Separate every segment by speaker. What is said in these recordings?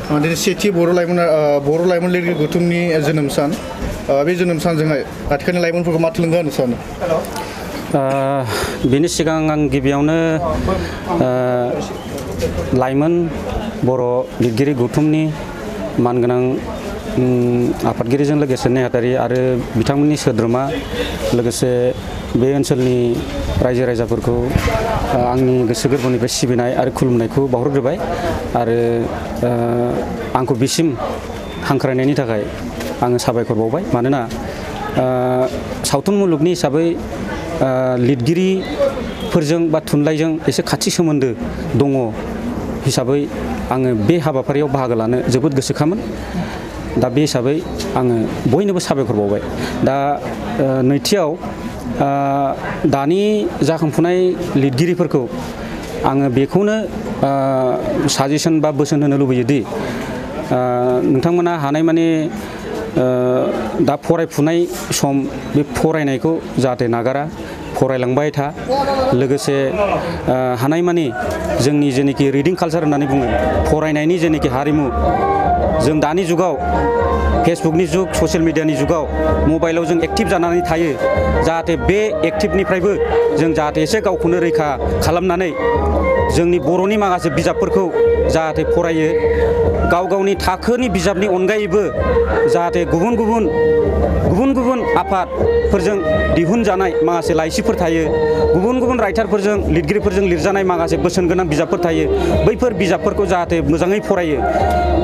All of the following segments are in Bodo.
Speaker 1: दिनै सेथि बर' लाइमोन लिरगिरि गौथुमनि जोनोम सान बे जोनोम सानजोंहाय आथिखालनि लाइमोनफोरखौ मा थुलुंगा होनो सानो?
Speaker 2: बेनि सिगां आं गिबियावनो लाइमोन बर' लिरगिरि गौथुमनि मानगोनां आफादगिरिजों लोगोसे नेहाथारि आरो बिथांमोननि सोद्रोमा लोगोसे बे ओनसोलनि रायजो राजाफोरखौ आंनि गोसो गोरबोनिफ्राय सिबिनाय आरो खुलुमनायखौ बावहरग्रोबाय आरो आंखौ बिसिम हांख्रायनायनि थाखाय आङो साबायखर बावबाय। मानोना सावथुन मुलुगनि हिसाबै लिरगिरिफोरजों बा थुनलाइजों एसे खाथि सोमोन्दो दङ हिसाबै आङो बे हाबाफारियाव बाहागो लानो जोबोद गोसोखामोन। दा बे हिसाबै आङो बयनोबो साबायखर बावबाय। दा नैथियाव दानि जाखांफुनाय लिरगिरिफोरखौ आङो बेखौनो साजेसन बा बोसोन होनो लुबैयो दि नोंथांमोना हानायमानि दा फरायफुनाय सम बे फरायनायखौ जाहाथे नागारा, फरायलांबाय था। लोगोसे हानायमानि जोंनि जेनोखि रिडिं कालचार होननानै बुङो, फरायनायनि जेनोखि हारिमु, जों दानि जुगाव फेसबुकनि जुग, ससियेल मिडियानि जुगाव मबाइलाव जों एक्टिभ जानानै थायो। जाहाथे बे एक्टिभनिफ्रायबो जों जाहाथे एसे गावखौनो रैखा खालामनानै जोंनि बर'नि माखासे बिजाबफोरखौ जाहाथे फरायो। गाव गावनि थाखोनि बिजाबनि अनगायैबो जाहाथे गुबुन गुबुन आफादफोरजों दिहुनजानाय माखासे लाइसिफोर थायो, गुबुन गुबुन राइटारफोरजों लिरगिरिफोरजों लिरजानाय माखासे बोसोन गोनां बिजाबफोर थायो। बैफोर बिजाबफोरखौ जाहाथे मोजाङै फरायो।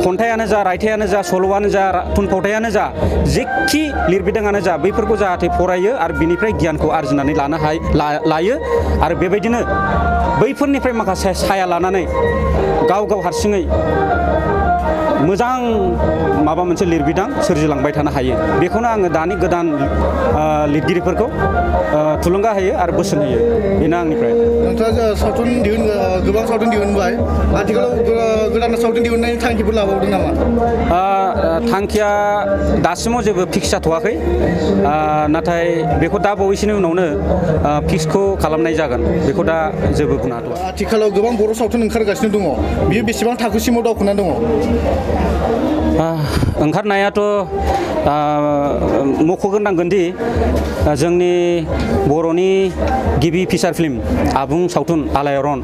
Speaker 2: खन्थाइयानो जा, रायथाइयानो जा, सल'आनो जा, थुनफावथायानो जा, जेखि लिरबिदाङानो जा, बैफोरखौ जाहाथे फरायो आरो बिनिफ्राय गियानखौ आरजिनानै लायो। आरो बेबायदिनो बैफोरनिफ्राय माखासे साया लानानै गाव हारसिङै मोजां माबा मोनसे लिरबिदां सोरजिलांबाय थानो हायो। बेखौनो आङो दानि गोदान लिरगिरिफोरखौ थुलुंगा होयो आरो बोसोन होयो। बेनो आंनिफ्राय।
Speaker 1: नोंथाङा गोबां सावथुन दिहुनबाय, आथिखालाव गोदान सावथुन दिहुननायनि थांखिफोर लाबावदों नामा?
Speaker 2: थांखिया दासिमाव जेबो फिक्स जाथ'वाखै, नाथाय बेखौ दा बावैसोनि उनावनो फिक्सखौ खालामनाय जागोन। बेखौ दा जेबो बुंनो हाथ'वा।
Speaker 1: आथिखालाव गोबां बर' सावथुन ओंखारगासिनो दङ, बियो बेसेबां थाखोसिमाव दावखोना दङ?
Speaker 2: ओंखारनायाथ' मख'ग्रोनांगोन दि जोंनि बर'नि गिबि फिसार फिल्म आबुं सावथुन आलायारन,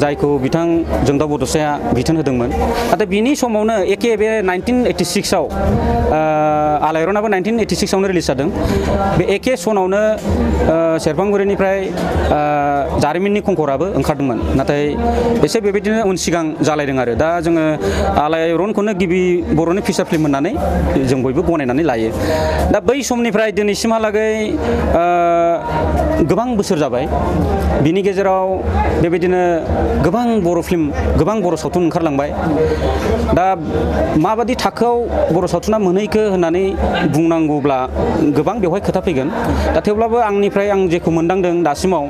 Speaker 2: जायखौ बिथां जोंदाव बड'साया बिथोन होदोंमोन। नाथाय बिनि समावनो एखे बे 1986आव आलायारनाबो 1986आवनो रिलिज जादों। बे एखे सनावनो सेरफांगुरिनिफ्राय जारिमिननि खंखराबो ओंखारदोंमोन। नाथाय एसे बेबायदिनो उन सिगां जालायदों आरो दा जोङो आलायारनखौनो गिबि बर'नि फिसार फिल्म होननानै जों बयबो गनायनानै लायो। दा बै समनिफ्राय दिनैसिमहालागै गोबां बोसोर जाबाय। बिनि गेजेराव बेबायदिनो गोबां बर' फिल्म, गोबां बर' सावथुन ओंखारलांबाय। दा माबादि थाखोआव बर' सावथुना मोनहैखो होननानै बुंनांगौब्ला गोबां बेवहाय खोथा फैगोन। दा थेवब्लाबो आंनिफ्राय आं जेखौ मोनदांदों दासिमाव,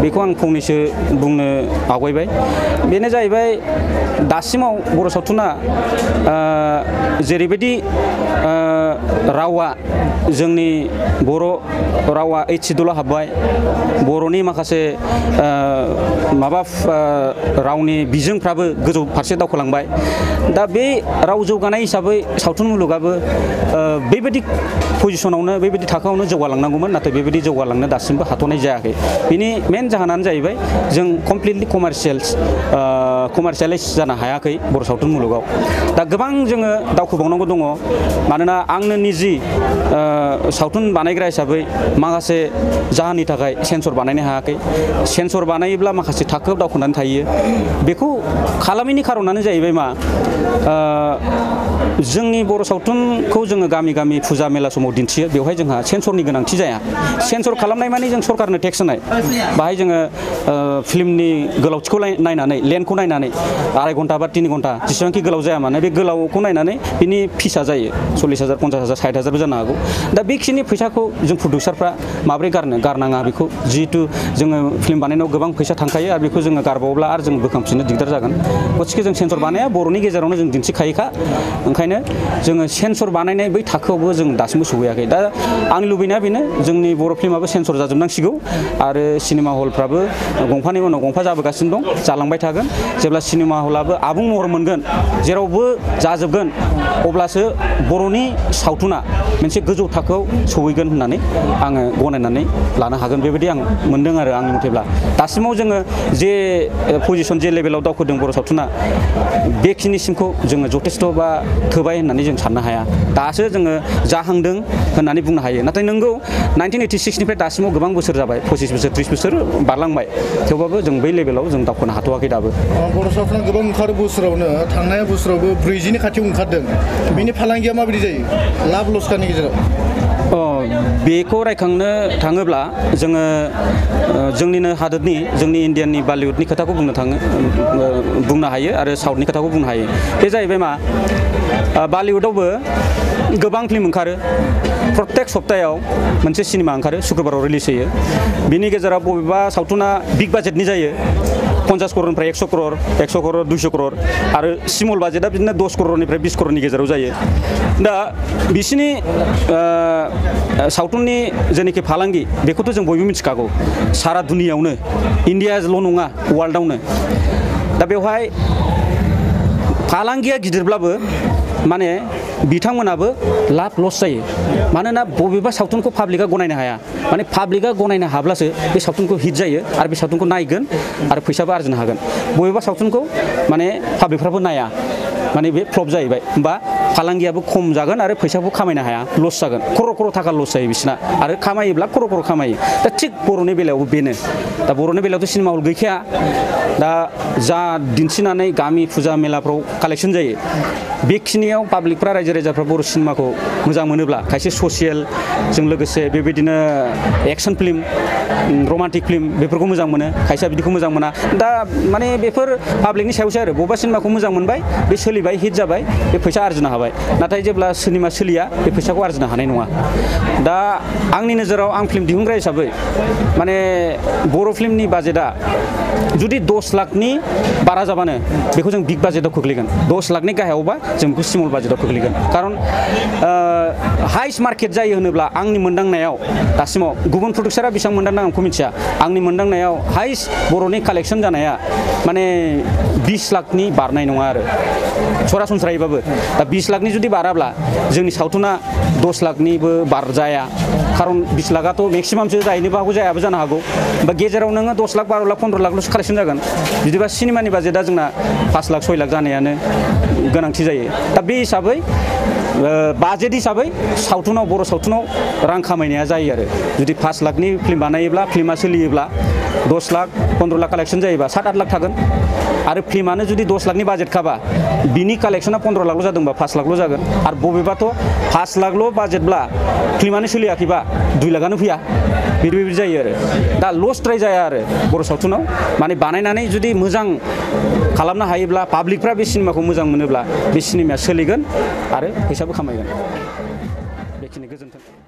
Speaker 2: बेखौ आं फंनैसो बुंनो आवगायबाय। बेनो जाहैबाय, दासिमाव बर' सावथुना जेरैबायदि रावा, जोंनि बर' रावा HCDL हाबबाय, बर'नि माखासे रावनि बिजोंफ्राबो गोजौ फारसे दावखोलांबाय। दा बे राव जौगानाय हिसाबै सावथुन मुलुगाबो बेबायदि पजिसनावनो, बेबायदि थाखोआवनो जौगालांनांगौमोन। नाथाय बेबायदि जौगालांनो दासिमबो हाथ'नाय जायाखै। बिनि मेन जाहोनानो जाहैबाय जों कमप्लिटलि कमार्सियेलाइज जानो हायाखै बर' सावथुन मुलुगाव। दा गोबां जोङो दावखोबावनांगौ दङ। मानोना आंनो निजि सावथुन बानायग्रा हिसाबै माखासे जाहोननि थाखाय सेन्सर बानायनो हायाखै। सेन्सर बानायोब्ला माखासे थाखोआव दावखोनानै थायो। बेखौ खालामैनि खारनानो जाहैबाय मा, जोंनि बर' सावथुनखौ जोङो गामि गामि फुजा मेला समाव दिन्थियो। बेवहाय जोंहा सेन्सरनि गोनांथि जाया। सेन्सर खालामनाय माने जों सरकारनो टेक्स होनाय। बाहाय जोङो फिल्मनि गोलावथिखौ नायनानै, लेन्थखौ नायनानै, 2.5 घन्टा बा 3 घन्टा जेसेबांखि गोलाव जाया मानो, बे गोलावखौ नायनानै बिनि फिसा जायो 40,000, 50,000, 60,000बो जानो हागौ। दा बेखिनि फैसाखौ जों प्रडिउसारफ्रा माब्रै गारनाङा बेखौ जिहेतु जोङो फिल्म बानायनायाव गोबां फैसा थांखायो आरो बेखौ जोङो गारबावोब्ला आरो जों बोखांफिननो दिगदार जागोन गथिखे जों सेन्सर बानाया बर'नि गेजेरावनो जों दिन्थिखायोखा ओंखायनो जोङो सेन्सर बानायनाय बै थाखोआवबो जों दासिमबो सौहैयाखै दा आंनि लुबैनाया बेनो जोंनि बर' फिल्माबो सेन्सर जाजोबनांसिगौ आरो सिनेमा हलफ्राबो गंफानि उनाव गंफा जाबोगासिनो दं जालांबाय थागोन जेब्ला सिनेमा हलाबो आबुं महर मोनगोन जेरावबो जाजोबगोन अब्लासो बर'नि सावथुना मोनसे गोजौ थाखोआव सौहैगोन होननानै आङो गनायनानै लानो हागोन बेबायदि आं मोनदों आरो आंनि मथेब्ला दासिमाव जोङो जे पजिसन जे लेभेलाव दावखोदों बर' सावथुना बेखिनिसिमखौ जोङो जथेस्थ' बा थोबाय होननानै जों साननो हाया दासो जोङो जाहांदों होननानै बुंनो हायो नाथाय नोंगौ 1986निफ्राय दासिमाव गोबां बोसोर जाबाय 25 बोसोर 30 बोसोर बारलांबाय थेवबाबो जों बै लेभेलाव जों दावखोनो हाथ'वाखै दाबो
Speaker 1: बर' सावथुना गोबां ओंखारो बोसोरावनो थांनाय बोसोरावबो 40नि खाथियाव ओंखारदों बिनि फालांगिया माबायदि जायो लाब लसखानि गेजेराव
Speaker 2: बेखौ रायखांनो थाङोब्ला जोङो जोंनिनो हादोरनि जोंनि इण्डियाननि बलिउडनि खोथाखौ बुंनो हायो आरो साउथनि खोथाखौ बुंनो हायो बे जाहैबाय मा बलिउडआवबो गोबां फिल्म ओंखारो प्रत्येक सप्तायाव मोनसे सिनेमा ओंखारो शुक्रबाराव रिलिज होयो बिनि गेजेराव बबेबा सावथुना बिग बाजेटनि जायो 50 करोड़निफ्राय 100 करोड़ 100 करोड़ 200 करोड़ आरो स्मल बाजेटआ बिदिनो 10 करोड़निफ्राय 20 करोड़नि गेजेराव जायो दा बिसिनि सावथुननि जेनाखि फालांगि बेखौथ' जों बयबो मिथिखागौ सारा दुनियावनो इण्डियाल' नङा वर्ल्डआवनो दा बेवहाय फालांगिया गिदिरब्लाबो माने बिथांमोनाबो लाब लस जायो मानोना बबेबा सावथुनखौ पाब्लिकआ गनायनो हाया माने पाब्लिकआ गनायनो हाब्लासो बे सावथुनखौ हिट जायो आरो बे सावथुनखौ नायगोन आरो फैसाबो आरजिनो हागोन बबेबा सावथुनखौ माने पाब्लिकफ्राबो नाया माने बे फ्लप जाहैबाय होमबा फालांगियाबो खम जागोन आरो फैसाखौ खामायनो हाया लस जागोन खर' थाखा लस जायो बिसिना आरो खामायोब्ला खर' खामायो दा थिग बर'नि बेलायावबो बेनो दा बर'नि बेलायावथ' सिनेमा हल गैखाया दा जा दिन्थिनानै गामि फुजा मेलाफ्राव कालेक्सन जायो बेखिनियाव पाब्लिकफ्रा रायजो राजाफ्रा बर' सिनेमाखौ मोजां मोनोब्ला खायसे ससियेलजों लोगोसे बेबायदिनो एक्सन फिल्म रमान्टिक फिल्म बेफोरखौ मोजां मोनो खायसेया बिदिखौ मोजां मोना दा माने बेफोर पाब्लिकनि सायावसो आरो बबेबा सिनेमाखौ मोजां मोनबाय बे सोलिबाय हिट जाबाय बे फैसा आरजिनो हाबाय नाथाय जेब्ला सिनेमा सोलिया बे फैसाखौ आरजिनो हानाय नङा दा आंनि नोजोराव आं फिल्म दिहुनग्रा हिसाबै माने बर' फिल्मनि बाजेटआ जुदि 10 लाखनि बारा जाबानो बेखौ जों बिग बाजेटआव खोख्लैगोन 10 लाखनि गाहायावबा जों बेखौ स्मल बाजेटआव खोख्लैगोन खारन हाइस्ट मार्केट जायो होनोब्ला आंनि मोनदांनायाव दासिमाव गुबुन प्रडिउसारा बेसेबां मोनदांदों आंखौ मिथिया आंनि मोनदांनायाव हाइस्ट बर'नि कालेक्सन जानाया माने 20 लाखनि बारनाय नङा आरो सरासनस्रायैबाबो दा 20 लाखनि जुदि बाराब्ला जोंनि सावथुना 10 लाखनिबो बारजाया खारन 20 लाखआथ' मेक्सिमामसो जाहैनोबो हागौ जायाबो जानो हागौ बा गेजेराव नोङो 10 लाख 12 लाख 15 लाखल'सो कालेक्सन जागोन बिदिबा सिनेमानि बाजेटआ जोंना 5 लाख 6 लाख जानायानो गोनांथि जायो दा बे हिसाबै बाजेट हिसाबै सावथुनाव बर' सावथुनाव रां खामायनाया जायो आरो जुदि 5 लाखनि फिल्म बानायोब्ला फिल्मा सोलियोब्ला 10 लाख 15 लाख कालेक्सन जायोबा 7-8 लाख थागोन आरो फिल्मानो जुदि 10 लाखनि बाजेट खाबा बिनि कालेक्सना 15 लाखल' जादोंबा 5 लाखल' जागोन आरो बबेबाथ' 5 लाखल' बाजेटब्ला फिल्मानो सोलियाखैबा 2 लाखआनो फैया बेबायदि जायो आरो दा लसद्राय जाया आरो बर' सावथुनाव माने बानायनानै जुदि मोजां खालामनो हायोब्ला पाब्लिकफ्रा बे सिनेमाखौ मोजां मोनोब्ला बे सिनेमाया सोलिगोन आरो फैसाबो खामायगोन बेखिनि गोजोन्थों